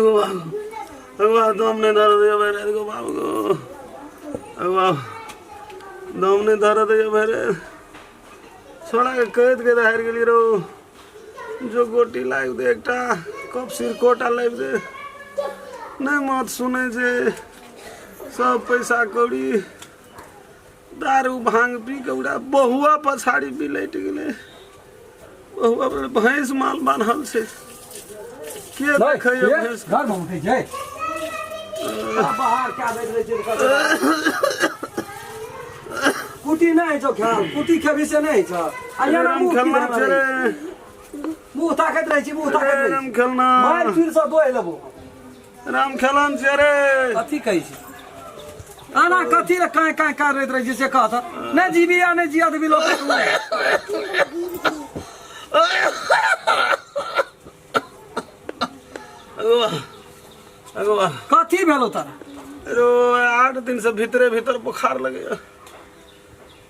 अगो बाबू, अगो बाबू, दम नहि धरऽ दैया भरि राति। गो बाबू गो, अगो बाबू, दम नहि धरऽ दैया भरि राति। छोड़ाके कहैत कहैत हारि गेलियै रौ। जो गोटी लाबि दे, एकटा कप सिरकोटा लाबि दे। नहि मत सुनै छै। सब पैसा कौड़ी दारू भांग पी के उड़ा बहुआ पछाड़ी बिलटि गेलै। बहुआ पर भैंस माल बान्हल छै, के देखैया भैंस? घर में उठै छै, बाहर क्या दैत रहै छै। कुटी नहि होइ छौ खायल? कुटी खेबही से नहि होइ छौ। आ एना राम मुँह की खेलना धेने छै रहै रे। छी? मुँह ताकैत रहै छी, मुँह ताकैत रहै राम छी। खेलना। मारि पीर से दोहि लेबो। राम खेलन छै रे। कथी कहै छी? आना कथी रे काँय काँय करैत रहै छी से कह तऽ। नहि जीबी आ नहि जिया देबी लोक। अगुआ, अगुआ। कथी भेलो तोरा? रो, 8 दिन से भीतरे भीतर बुखार लगैया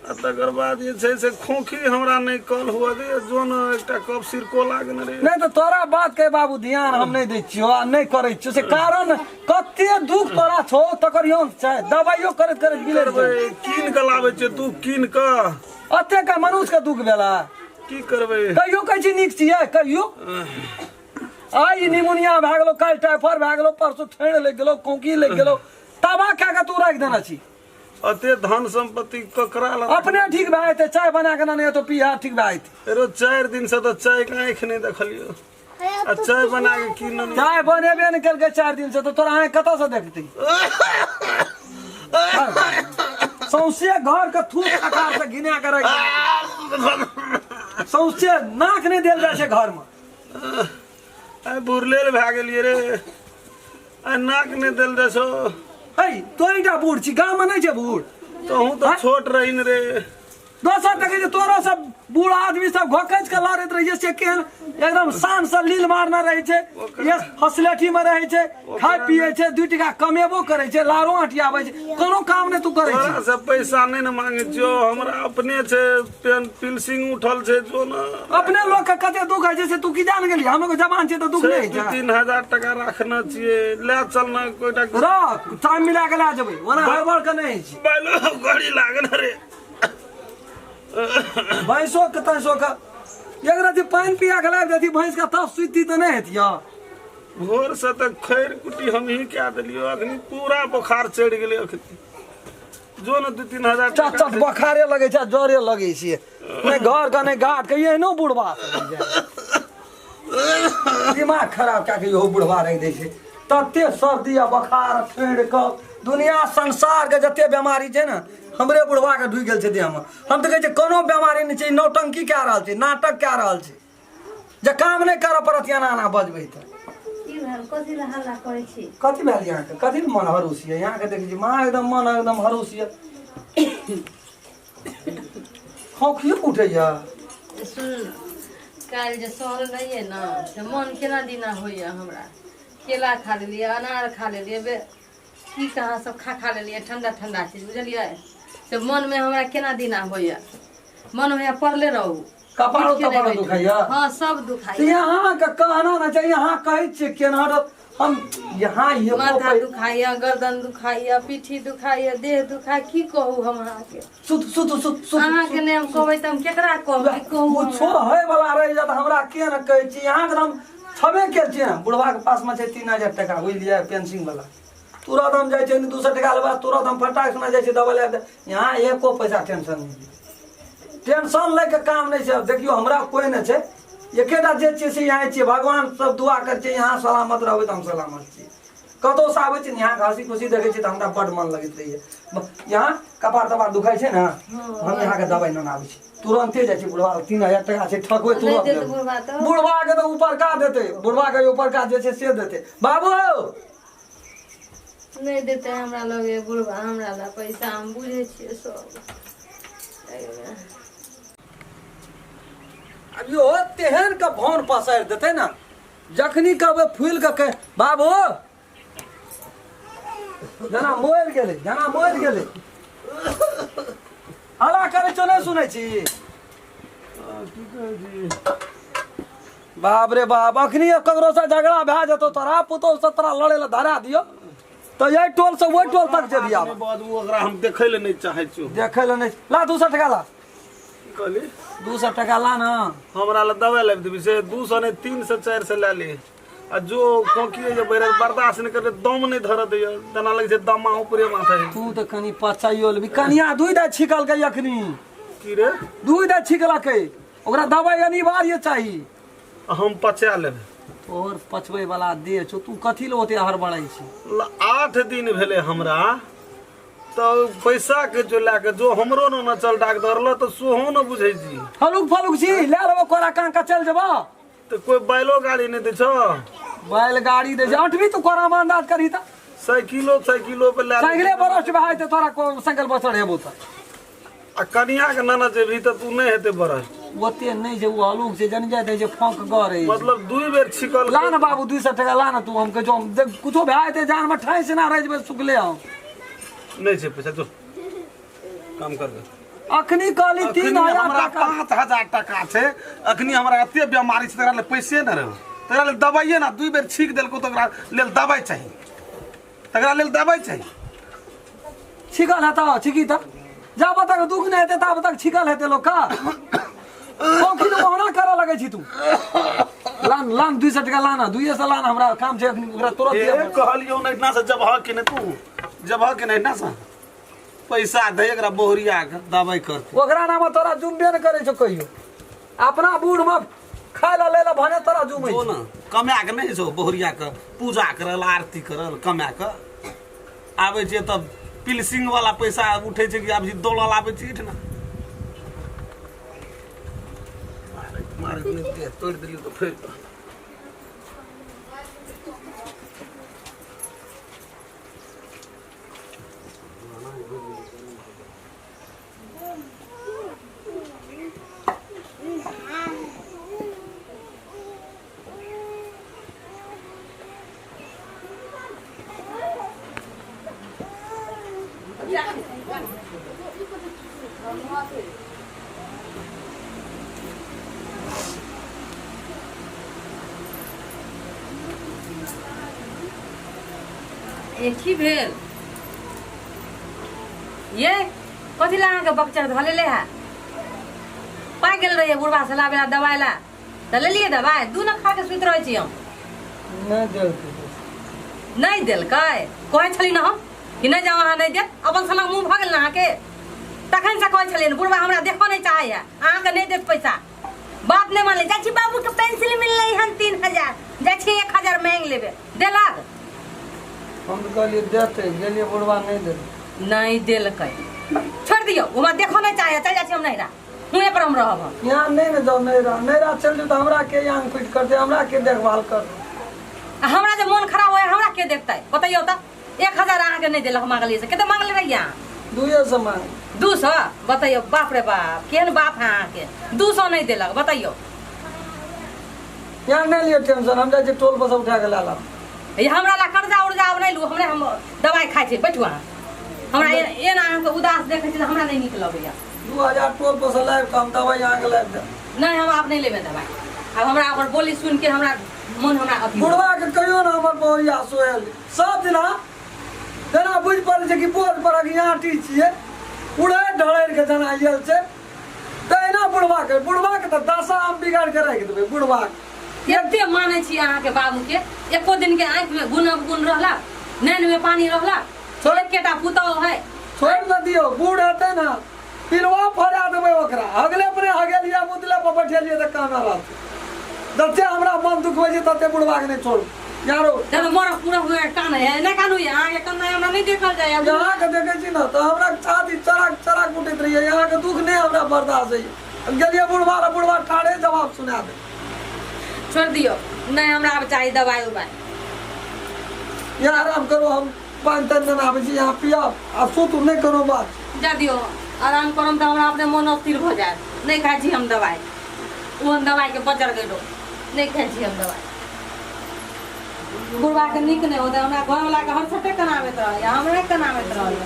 आ तकर बाद जे छै से खोखी हमरा नहि कल हुआ दे। जोन एकटा कप सिरको लागने रे। नहि तऽ तोरा बात के बाबू ध्यान हम नहि दै छियौ आ नहि करै छियौ से कारण कते दुख तोरा छौ तकर यौन छै। दबाइयो करैत करैत बिलट करबै? कीन कऽ लाबै छियै तू कीन कऽ। अते का मनुष्य के दुख भेला। की करबै? कहियो कहै छी नीक छियै, कहियो आइ निमोनिया भए गेलो, काल्हि टाइफाइड भए गेलो, परसू ठेण लागि गेलो, खोंखी लागि गेलो। तबाह कए कऽ तू राखि देने छी। अते धन संपत्ति ककरा लग? अपने ठीक भए जेतै। चाय बना के ने तो पीहा, ठीक भए जेतै। रो, 4 दिन से तऽ चाय के आँखि नहि देखलियो आ चाय बना के की नहि। चाय बनेबे नहि केलकै 4 दिन से तऽ तोरा आँखि कतऽ से देखतै? सौंसे घर के थूक आकार से घिना के राखि देलकै। सौंसे नाक नहि देल जाइ छै घर में। आइ बुरलेल भए गेलियै रे, आइ नाक नहि देल जाइ छौ। है तोहीटा बूढ़ छी गाँव में? नहि छै बूढ़? तहूँ तऽ छोट रही ने रे। दोसर देखै छै तोरो सब बूढ़ आदमी सब घोकैच के लड़ैत रहै छै से केहन एकदम शान से लील मारने रहै छै, एक फसलेठी में रहै छै, खाइ पियै छै, 2 टका कमेबो करै छै, लारो अटियाबै छै, कोनो काम नहि तू करै तोरा छी। से पैसा नहि ने मांगे छियौ, हमरा अपने छै, पेन पिलसिंग उठल छै, जो ने। अपने लोक के कते दुख होइ छै से तू की जान गेली? हम एगो जवान छियै तऽ दुख नहि होइ दू छै? 3 हजार टका राखने छियै, ले चल ने कोइटा। रख, टाइम मिला के लए जेबै। ओना हड़बड़ के नहि होइ छै। बैलो गाड़ी लागल रे। भैंसो के तैंसो के एक रति पानि पिया के लाबि देती भैंस के तब सुति तऽ नहि हेतिय? भोर से तऽ खैर कुटी हम ही कए देलियौ। अखनी पूरा बोखार चढ़ि गेलै। अखनी जो ने 2-3 हजार चट टका। चट बोखारे लगै छै, जरे लगै छै। नहि घर के नहि घाट के, एहनो बुढ़बा सब छै। दिमाग खराब कए के इहो बुढ़बा राखि दै छै। तते सर्दी आ बोखार ठेड़ कऽ दुनिया संसार के जते बेमारी छै ने, हमरे बुढ़बा के ढुकि गेल छै देहमे। हम तऽ कहै छियै कोनो बेमारी नहि छै, ई नौटंकी कए रहल छै, नाटक कए रहल छै जे काम नहि करऽ पड़त। एना एना बजबै तऽ की भेल? कथी लए हल्ला करै छी? कथी भेल यहाँके? कथी लए मन हरूस यऽ यहाँके? देखै छी माँ एकदम मन एकदम हरूस यऽ, खोखियो उठैया। सुन, काल्हि जे सहल रहियै ने से मन केना दिना होइए हमरा। केला खा लेलियै, अनार खा लेलियै, बे की कहाँ सब खा खा लेलियै ठंडा ठंडा चीज, बुझलियै? से मनमे हमरा केना दिना होइए, मन होइए पड़ले रहू। कपारो उठि के नहि तपारो बैठू। दुखाइया? हँ, सब दुखाइया। यहाँके कहना ना चाहिए। यहाँ कहै छियै केना रह- हम यहाँ एको माथा दुखाइया, गर्दन दुखाइया, पीठी दुखाइया, देह दुखाइ, की कहू हम अहाँके? सुत सुत सुत सुत। अहाँके नहि हम कहबै तऽ हम केकरा कहबै? कहू। कुछो हमरा। होय वाला रहि जात हमरा के ने कहै छी। यहाँ हम छबे के छियै। बुढ़वा के पास में छै 3000 टका, बुझलियै, पेंशन वाला। तुरंत हम जाइ छियै, 200 टका लेबै, तुरंत हम फटाक सुना जाइ छियै दवाइ लए। यहाँ एको पैसा टेंशन नहि, टेंशन लैके काम नहि छै। देखियौ, हमरा कोइ नहि छै, एकेटा जे छियै से यहाँ छियै। भगवान सब दुआ करै छै, यहाँ सलामत रहबै तऽ हम सलामत छी। कतहुसँ आबै छी ने, यहाँके हँसी खुशी देखै छी तऽ हमरा बड्ड मन लगैत रहैए। यहाँ कपार तपार दुखाइ छै ने, हम यहाँके दवाइ नेने आबै छी, तुरन्ते जाइ छी। बुढ़वा 3000 टका छै, ठकबै नहि तुरन्त देत देबै। बुढ़बा तऽ? बुढ़वा के तऽ ऊपरका देतै, बुढ़वा के ऊपरका जे छै से देतै बाबू। नहि देतै हमरा लगे बुढ़बा हमरा लए पैसा, हम बुझै छियै सब। आब यो तेहन के भौन पसारि देतै ने, जखनी कहबै फूलि के कह बाबू, जेना मरि गेलै, जेना मरि गेलै। हल्ला करै छौ, नहि सुनै छी? की कहै छी? बाप रे बाप, अखनी ककरो से झगड़ा भए जेतौ, तोरा पुतोह से तोरा लड़े लए धरा दियौ तऽ एहि टोल से ओहि टोल तक जेबही। आब बाजू, ओकरा हम देखै लए नहि चाहै छियौ। देखै लए नहि। ला 200 टका ला। की कहली? 200 टका ला ना। हमरा लए दवाइ लाबि देबी से 200 नहि 300 400 लए ले। आ जो खोंखी जे बढ़ि बर्दाश्त नहि करे, दम नहि धरऽ दैय, तेना लगै छै दमा ऊपरे माथे। तू तऽ कनि पचाइयो लेबी। कनिया दुइ दाइ छिकलकै अखनी। की रे? दुइ दाइ छिकलकै, ओकरा दवाइ अनिवार्य चाही। हम पचा लेबै। तोहर पचबै वाला देह छौ, तू कथी लए ओते हड़बड़ाइ छी? 8 दिन भेलै हमरा तऽ पैसा के जो लए के जो हमरो ने न चल डाकदर ल तऽ सोहो न बुझै छी। फलुक फलुक छी, लए लेबो कोरा कांका चलि जेबो। तऽ कोइ बैलो गाड़ी नहि दै छौ? बैलगाड़ी दै छै, अठबी तू कोरा में अंदाज करही तऽ। साइकिलो साइकिलो पे लए साइकिले बरस भए जेतै तोरा, को साइकिल पर चढ़ेबो तऽ। आ कनिया के नाना जेबही तऽ तू नहि हेतै बरस। ओते नहि छै, ओ हलुक छै, जन जाय दै छै फंक गरै। मतलब 2 बेर छिकल। ला ने बाबू 200 टका ला ने तू, हम कहै छौ देख कुछो भए जेतै जान में ठाँसि ना रहि जेबै सुखले हम। नहि छै पैसा, जो काम कर दे। अखनी कहली 3000 हमरा टका। 5000 टका छै। अखनी हमरा एते बेमारी छै, तकरा लेल पैसे नहि रहौ, तकरा लेल दवाइए ना। 2 बेर छीक देलकौ तऽ ओकरा लेल दवाइ चाही, तकरा लेल दवाइ चाही। छिकल हेतौ, छिकी तऽ जाबऽ तक दुख नहि हेतै ताबे तक छिकल हेतै लोक का। खोखी तऽ ओहना करऽ लगै छी तू। लान लान 200 टका लाना, 200 लान, हमरा काम छै अखनी ओकरा तुरंत ए दिअ पड़तै। कहलियौ ने एहिठिना से जबह के ने तू जबह के ने एहिठिना से पैसा दे एकरा बोहरिया के दवाइ करतै। ओकरा नाम तोरा जुमबे ने करै छौ कहियो, अपना बूढ़ में खाय ला ले ला भने तोरा जुमै जो न कमा के नहि छौ बहुरिया के पूजा करल आरती करल कमा के आबै छै तब पिलसिंग वाला पैसा उठै छै कि आब दौड़ल आबै छै एहिठिना। मारैत नहि देह तोड़ि देलियै तऽ फेर ए की भेल ये? कथी ला अहाँके बकचर धऽ लेले है? पाइ गेल रहियै बुढ़बा से लाबे ला दवाइ ला, तऽ लेलियै दवाइ? दू ने खा के सुति रहै छी हम। नहि देलकै। नहि देलकै? कहै छली ने हम कि नहि जाउ अहाँ, नहि देत। अपन सनक मुँह भऽ गेल ने अहाँके। तखन से कहै छलियै ने बुढ़बा हमरा देखऽ नहि चाहैया, अहाँके नहि देत पैसा। बात नहि मानले। जाइ छी बाबूके पेंसिल मिललै हन 3000, जाइ छी 1000 मांगि लेबै। देलक? हम तऽ कहलियै देतै, गेलियै बुढ़वा नहि देलकै। नहि देलकै, छोड़ि दियौ, हमरा देखऽ नहि चाहैया। चलि जाइ छी हम नैहरा, हुएँ पर हम रहब हम। यहाँ नहि ने जाउ नैहरा, नैहरा चलि जाउ तऽ हमरा के आंग पीट करतै, हमरा के देखभाल करतै? आ हमरा जे मोन खराब होय हमरा के देखतै बतैयौ तऽ? 1000 अहाँके नहि देलक, मांगलियै से कते मांगले रहियै अहाँ? 200 मांग। 200? बतैयौ, बाप रे बाप, केहन बाप है अहाँके, 200 नहि देलक, बतैयौ। यहाँ नहि लिअ टेंशन, हम जाइ छी टोल पर से उठा के लए लाब। ये हमरा ला कर्जा उर्जा आब नहि लू, हमरे हम दवाइ खाइ छी, बैठू अहाँ। हमरा एना अहाँके उदास देखै छी तऽ हमरा नहि नीक लगैया। 2000 टोल पर से लाबि कऽ हम दवाइ अहाँके लाबि देब। नहि, हम आब नहि लेबै दवाइ। आब हमरा ओकर बोली सुनि के हमरा मन हमरा अथी बुढ़वा के कहियो ने हमर बहुरिया सोहेल सब दिना जेना बुझि पड़ै छै कि बोझ परक आँटी छियै, उड़ै ढड़ैर के जेना आयल छै तहिना बुढ़वा के, बुढ़वा के तऽ दशा हम बिगाड़ के राखि देबै बुढ़वा के। एते मानै छी अहाँके बाबूके, एको दिन के आँखिमे गुण अवगुण रहला, नैनमे पानी रहला? एकेटा पुतहु है। छोड़ि ने दियौ, बूढ़ हेतै ने पिलुआ फड़ा देबै ओकरा। हगले पर हगेलियै, मुतले पर बैठेलियै तऽ काना रहतै। जते हमरा मन दुखबै छै तते बुढ़वा के नहि छोड़ू यारो। जब मोर पूरा हुए कान है नहि कानू, अहाँके कान हमरा नहि देखल जाय। अहाँके देखै छी ने तऽ हमरा छाती चराक चराक उठैत रहैए। अहाँके दुख नहि हमरा बर्दाश्त होइए। गेलियै बुढ़वा लए, बुढ़वा ठाढ़े जवाब सुना दे। छोड़ि दियौ, नहि हमरा आब चाही दवाइ उवाइ। यहाँ आराम करू, हम पानि तानि देने आबै छी, यहाँ पियाब आ सुतू, नहि कोनो बात। जा दियौ, आराम करम तऽ हमरा अपने मन अस्थिर भऽ जायत। नहि खाइ छी हम दवाइ, ओहन दवाइके बजर गेलो, नहि खाइ छी हम दवाइ। बुढ़बाके नीक नहि होतै। हमरा घरवलाके हर सटे कनाबैत रहैया, हमरे कनाबैत रहैया,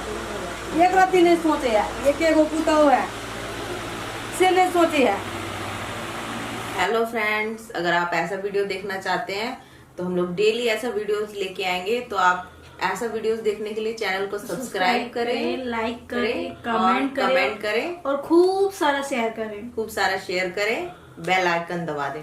एक रत्ती नहि सोचैया। एके गो पुतहु है से नहि सोचैया। हेलो फ्रेंड्स, अगर आप ऐसा वीडियो देखना चाहते हैं तो हम लोग डेली ऐसा वीडियोस लेके आएंगे। तो आप ऐसा वीडियोस देखने के लिए चैनल को सब्सक्राइब करें, लाइक करें, और कमेंट करें कमेंट करें और खूब सारा शेयर करें। खूब सारा शेयर करें, बेल आइकन दबा दें।